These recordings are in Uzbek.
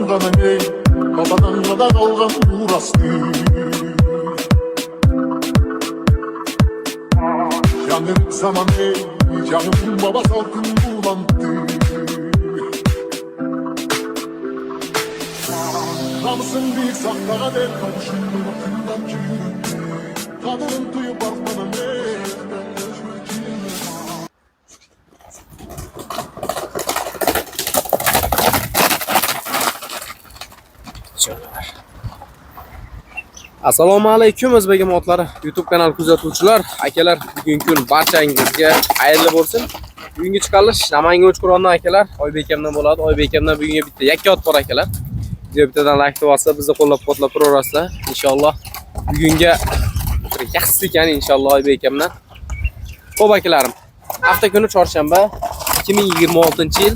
Сағынғаның ей, бабадан ғана қалған мұрасты. Жаным заман ей, жаным баба салқын буланды. Намысын биік сақтаған ел, тыңдап жүректі, қадірін tuyup armanım ey. Assalomu alaykum O'zbek otlari YouTube kanal kuzatuvchilar, akalar, bugungi kun barchangizga xayrli bo'lsin. Bugungi chiqarilish Namangan Uchqo'rg'ondan akalar, Oybek akamdan bo'ladi. Oybek akamdan bugungi bitta yakka ot bor akalar. Video bittadan like bosib, bizni qo'llab-quvvatlab turaverasizlar. Inshaalloh bugungi bir yaxshisi ekan inshaalloh Oybek akamdan. Xo'p akalarim, hafta kuni chorshanba 2026-yil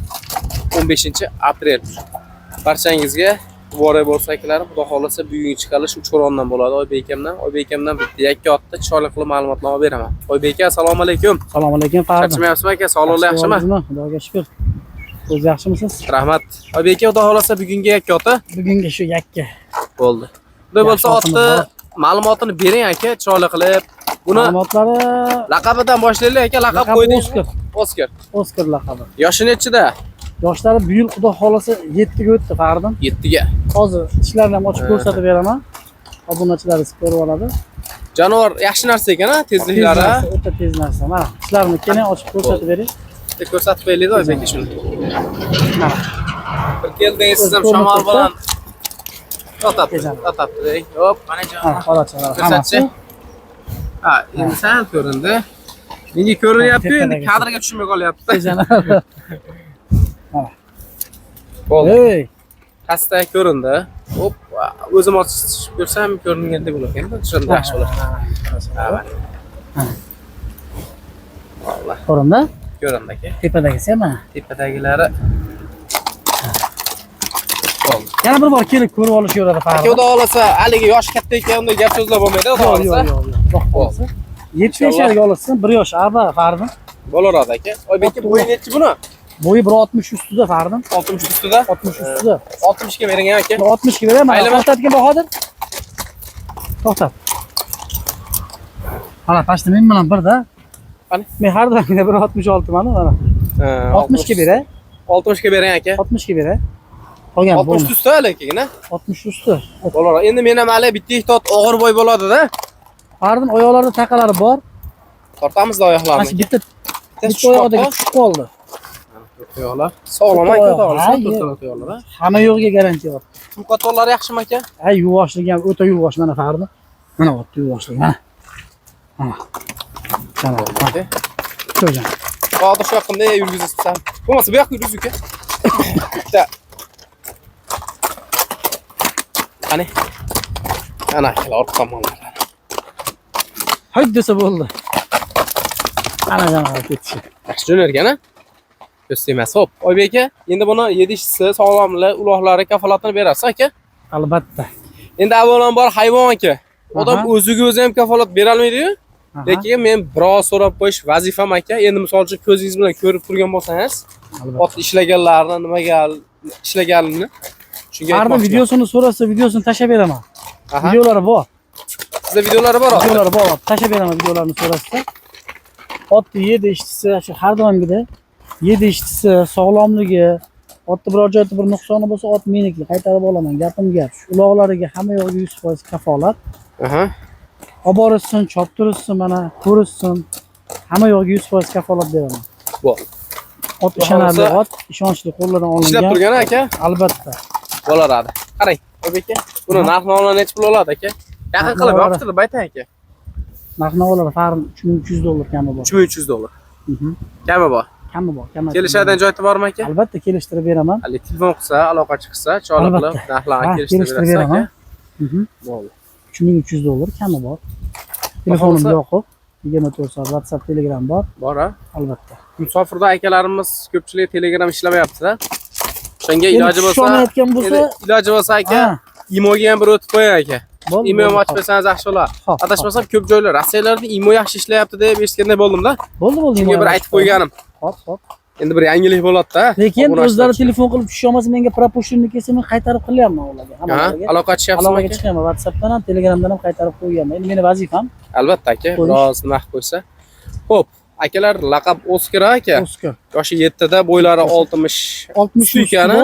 15-aprel. Barchangizga muborak bo'lsin akalarim. Xudo xohlasa bugungi chiqarilish Uchqo'rg'ondan bo'ladi Oybek akamdan. Oybek akamdan bitta yakka otda chiroyli qilib ma'lumotnoma beraman. Oybek aka, assalomu alaykum. Assalomu alaykum Farhad. Charchamayapsizmi aka? Sog'liqlar yaxshimi? Xudoga shukr. O'zi yaxshimisiz? Rahmat. Oybek aka, xudo xohlasa bugungi yakka oti Bugungi shu yakka. bo'ldi. Xudo bo'lsa Yaxshi otni otimiz ma'lumotini bering aka, chiroyli qilib. Buni Ma'lumotlari laqabidan boshlaylik aka, laqab Laqabi qo'ydingiz. Oskar. Oskar. Oskar laqabi. Yoshi nechida? Yoshlari bu yil xudo xolasa 7 ga o'tdi Fardim. 7 ga. Hozir tishlarini ham ochib Ha. ko'rsatib beraman. Obunachilaringiz ko'rib oladi. Jonivor yaxshi narsa ekan, ha, Tez tezliklari. narsa, o'ta tez narsa. Mana tishlarini keling ochib ko'rsatib bering. Bitta ko'rsatib qo'yaylik Oybek aka shuni. Mana Bir keldingiz siz ham O'zi shamol ko'rinib bilan to'xtab, Tezam. to'xtab. Hop, mana ha, jonivor. qorachalar Ko'rsatchi. hammasi. Ha, endi sal ko'rindi. Menga ko'rinyapti, endi Tepadagi. kadrga tushmay qolyapti. Tez janavar. Mana. Bo'ldi. Ey, Pastda ko'rindi. Hop, o'zim ochib ko'rsam ko'ringandek bo'lar ekan. Shunda yaxshi bo'lar. Ha, Ha. Vallahi Ko'rindi? ko'rindi aka. Tepadagisi ham mana. Tepadagilari bo'ldi. Yana bir bor kelib ko'rib olishaveradi Aka, Farhad. xudo xohlasa, haligi yoshi katta ekan, unday gap so'zlar bo'lmaydi, xudo Yo'q, yo'q, xohlasa. yo'q, yo'q. Xudo xohlasa. 75 yarga olsin, 1 yosh aba Fardim. Bo'laveradi aka. Oybek aka, bo'yi nechi buni? Bo'yi 1.60 ustida Fardim. 60 ustida. 60 ustida. 60 ga bering aka. 60 ga beraman. Maylimi? To'xtatgin Bahodir. To'xtat. Mana pashta men bilan birda. Qani? Men har doimgina 1.66 mana mana. 60 ga beray. 60 ga bering aka. 60 ga beray. Qolgan 60 ustida hali keyin, ha? 60 usti. Bo'laveradi. Endi men ham hali bitta ikkita ot og'ir bo'y bo'ladi-da. Fardim oyoqlarida taqalari bor. Tortamiz Mana oyoqlarni. shu bitta Bitta bitta oyog'idagi tushib qoldi. Oyoqlar. Sog'lom aka, Oyoq, to'g'risi, ha, to'rttala oyoqlar. ha. Hamma yo'g'iga garantiya bor. Qatorlari yaxshimi aka? Ha, yuvoshligi ham o'ta yuvosh mana Fardim. Mana o'ta yuvoshligi mana. Mana. Mana. Aka. Ko'rgan. Hozir shu yoqqa yurgizibsan. Bo'lmasa bu yoqqa yurgiz uka. Bitta. Qani? Ana akalar orqa tomonlar. Hayt desa bo'ldi. Ana janob ketishi. Yaxshi jo'nar ekan, ha? Ko'z tegmas. Xo'p, Oybek aka, endi buni yedishisi, sog'lomlik, uloqlari kafolatini berasiz aka. Albatta. Endi avvalambor hayvon aka. Odam Aha. o'ziga o'zi ham kafolat berolmaydi-yu. Aha, Lekin men biroz so'rab qo'yish vazifam aka. Endi misol uchun ko'zingiz bilan ko'rib turgan bo'lsangiz, albatta. ot ishlaganlarini, nimaga ishlaganini shunga Fardim aytmoqchiman. videosini so'rasa videosini tashlab beraman. Aha. Videolari bor. Sizda videolari bor hozir. Videolari bor. Tashlab beraman videolarini so'rasa. Otni yedi ishtisi shu har doimgidek yedi ishtisi, sog'lomligi, otni biror joyda bir nuqsoni bo'lsa, ot meniki, qaytarib olaman. Gapim gap. Shu uloqlariga hamma yo'g'iga 100% kafolat. Aha. Olib borishsin, choptirishsin, mana ko'rishsin. Hamma yo'g'iga 100% kafolat beraman. Bo'ldi. Ot ishonarli Xohlasa- ot, ishonchli qo'llardan olingan. Ishlab turgan aka. Albatta. Bo'laveradi. Qarang, Oybek aka, buni Aha. narx navoni necha pul oladi aka? Yaqin qilib Narx-navoni- yopishtirib ayting aka. Narx-navolari Farm 3300 dollar kami bor. 3300 dollar. Mhm. Kami bor. Kami bor, kami. Kelishadigan joyi bormi aka? Albatta kelishtirib beraman. Hali telefon qilsa, aloqa chiqsa, chiroyli qilib Albatta. narxlarni Ha, kelishtirib kelishtirib berasiz aka. beraman. Mhm. Bo'ldi. 3300 dollar kami bor. Telefonim Xohlasa- yo'q. 24 soat WhatsApp, Telegram bor. Bor ha. Albatta. Musofirda akalarimiz ko'pchilik Telegram ishlamayapti-da. O'shanga Endi iloji bo'lsa, tusholmayotgan bo'lsa, endi iloji bo'lsa aka, ha, Imoga ham bir o'tib qo'ying aka. bo'ldi. Imo ham bo'ldi, ochib qo'ysangiz yaxshi bo'ladi. Xo'p, Adashmasam ko'p joylar Rossiyalarda Imo yaxshi ishlayapti deb eshitganday bo'ldim-da. Bo'ldi, bo'ldi. Shunga bir aytib qo'yganim. Xo'p, xo'p. Endi bir yangilik bo'ladi-da. Lekin Obunachilar o'zlari uchun. Telefon qilib tusha olmasa, menga пропущенный kelsa, men qaytarib qilyapman ularga. Ha, Hammalariga. aloqa tushyapsizmi Aloqaga aka? chiqyapman, WhatsAppdan ham, Telegramdan ham qaytarib qo'yyapman. Endi meni vazifam Albatta aka, Qo'yish. biroz nima qilib qo'ysa. Xo'p, akalar, laqab Oskar aka. Oskar. Yoshi 7 da, bo'ylari 60 60 suykanı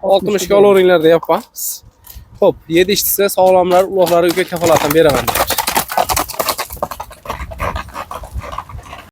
60 ga olaveringlar deyapman. Xo'p, yedishtisi sog'lomlar, uloqlari uka kafolatini beraman.